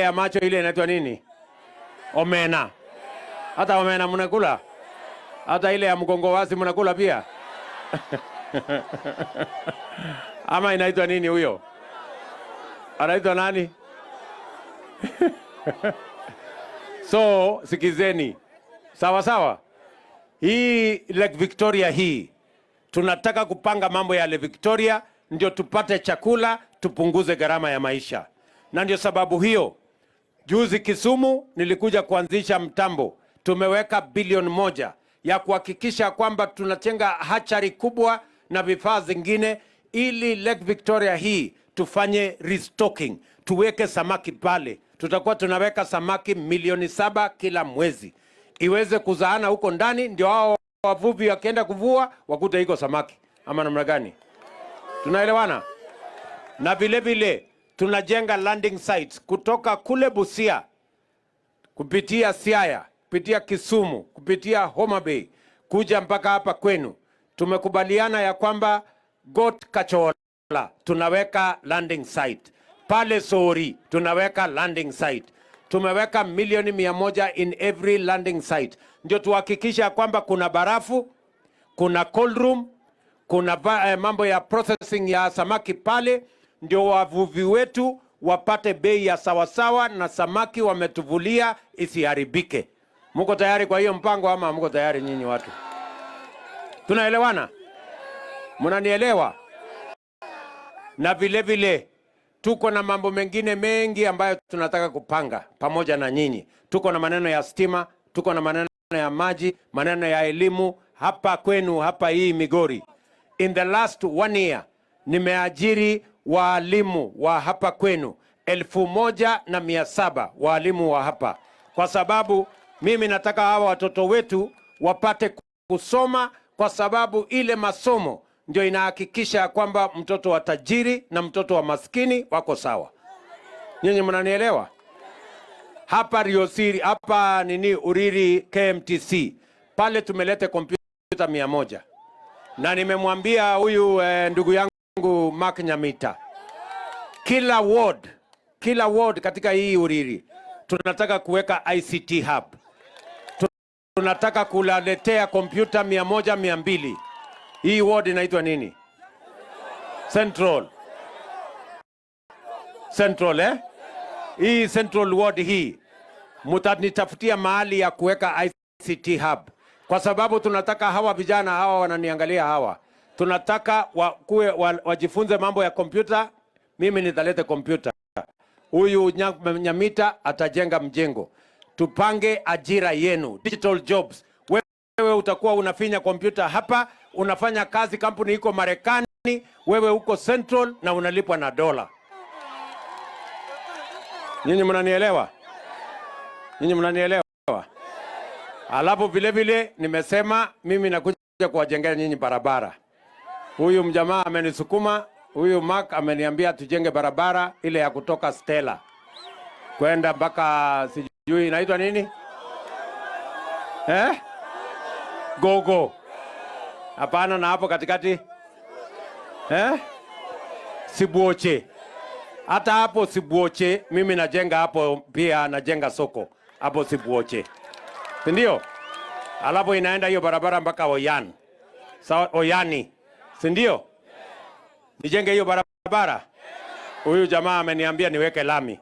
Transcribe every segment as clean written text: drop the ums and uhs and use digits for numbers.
ya macho ile inaitwa nini? Omena. Hata omena mnakula? Hata ile ya mgongo wazi mnakula pia? Ama inaitwa nini huyo? Anaitwa nani? So, sikizeni. Sawa sawa. Hii Lake Victoria hii tunataka kupanga mambo ya Lake Victoria ndio tupate chakula, tupunguze gharama ya maisha. Na ndio sababu hiyo juzi Kisumu nilikuja kuanzisha mtambo. Tumeweka bilioni 1 ya kuhakikisha kwamba tunajenga hatchery kubwa na vifaa zingine ili Lake Victoria hii tufanye restocking, tuweke samaki pale. Tutakuwa tunaweka samaki milioni 7 kila mwezi iweze kuzaana huko ndani, ndio hao wavuvi wakienda kuvua wakute iko samaki, ama namna gani? Tunaelewana? Na vile vile tunajenga landing sites kutoka kule Busia kupitia Siaya, kupitia Kisumu, kupitia Homa Bay kuja mpaka hapa kwenu. Tumekubaliana ya kwamba Got Kachola tunaweka landing site pale, Sori tunaweka landing site. Tumeweka milioni 100 in every landing site, ndio tuhakikisha kwamba kuna barafu, kuna cold room, kuna mambo ya processing ya samaki pale, ndio wavuvi wetu wapate bei ya sawasawa na samaki wametuvulia isiharibike. Muko tayari kwa hiyo mpango ama muko tayari nyinyi watu? Tunaelewana? Mnanielewa? Na vile vile tuko na mambo mengine mengi ambayo tunataka kupanga pamoja na nyinyi. Tuko na maneno ya stima, tuko na maneno ya maji, maneno ya elimu hapa kwenu hapa hii Migori. In the last one year nimeajiri waalimu wa hapa kwenu 1,700 waalimu wa hapa, kwa sababu mimi nataka hawa watoto wetu wapate kusoma, kwa sababu ile masomo ndio inahakikisha kwamba mtoto wa tajiri na mtoto wa maskini wako sawa. Nyinyi mnanielewa? Hapa Riosiri, hapa nini Uriri KMTC pale tumeleta kompyuta 100 na nimemwambia huyu ndugu yangu Mark Nyamita, kila ward, kila ward katika hii Uriri tunataka kuweka ICT hub. Tunataka kulaletea kompyuta 100, 200. Hii ward inaitwa nini? Central. Central, eh? Hii Central ward hii mutanitafutia mahali ya kuweka ICT hub, kwa sababu tunataka hawa vijana hawa wananiangalia hawa, tunataka wakuwe wajifunze mambo ya kompyuta. Mimi nitalete kompyuta, huyu Nyamita atajenga mjengo. Tupange ajira yenu, digital jobs. Wewe utakuwa unafinya kompyuta hapa, unafanya kazi, kampuni iko Marekani, wewe uko Central na unalipwa na dola. Nyinyi mnanielewa? Nyinyi mnanielewa? Alafu vile vile nimesema mimi nakuja kuwajengea nyinyi barabara. Huyu mjamaa amenisukuma, huyu Mark ameniambia tujenge barabara ile ya kutoka Stella kwenda mpaka sijui inaitwa nini? Eh? Gogo. Hapana, na hapo katikati, eh? Sibuoche. Hata hapo Sibuoche mimi najenga hapo pia, najenga soko hapo Sibuoche, si ndio? Alafu inaenda hiyo barabara mpaka Oyan. Sawa, Oyani, si ndio? Nijenge hiyo barabara. Huyu jamaa ameniambia niweke lami.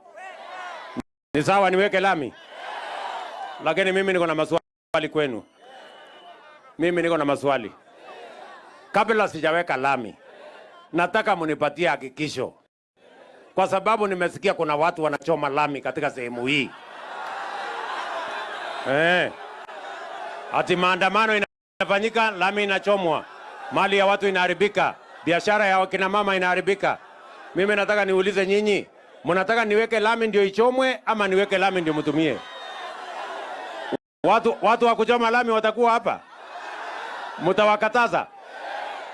Ni sawa niweke lami? Lakini mimi niko na maswali kwenu. Mimi niko na maswali. Kabla sijaweka lami, nataka munipatie hakikisho, kwa sababu nimesikia kuna watu wanachoma lami katika sehemu hii. Eh. Ati maandamano inafanyika, lami inachomwa, mali ya watu inaharibika, biashara ya wakina mama inaharibika. Mimi nataka niulize nyinyi, mnataka niweke lami ndio ichomwe ama niweke lami ndio mtumie? Watu wa kuchoma lami watakuwa hapa? Mtawakataza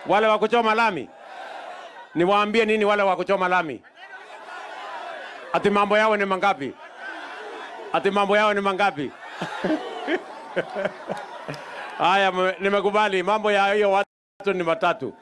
wale wa kuchoma lami? Niwaambie nini wale wa kuchoma lami? Ati mambo yao ni mangapi? Ati mambo yao ni mangapi? Haya, nimekubali mambo ya hiyo watu ni matatu.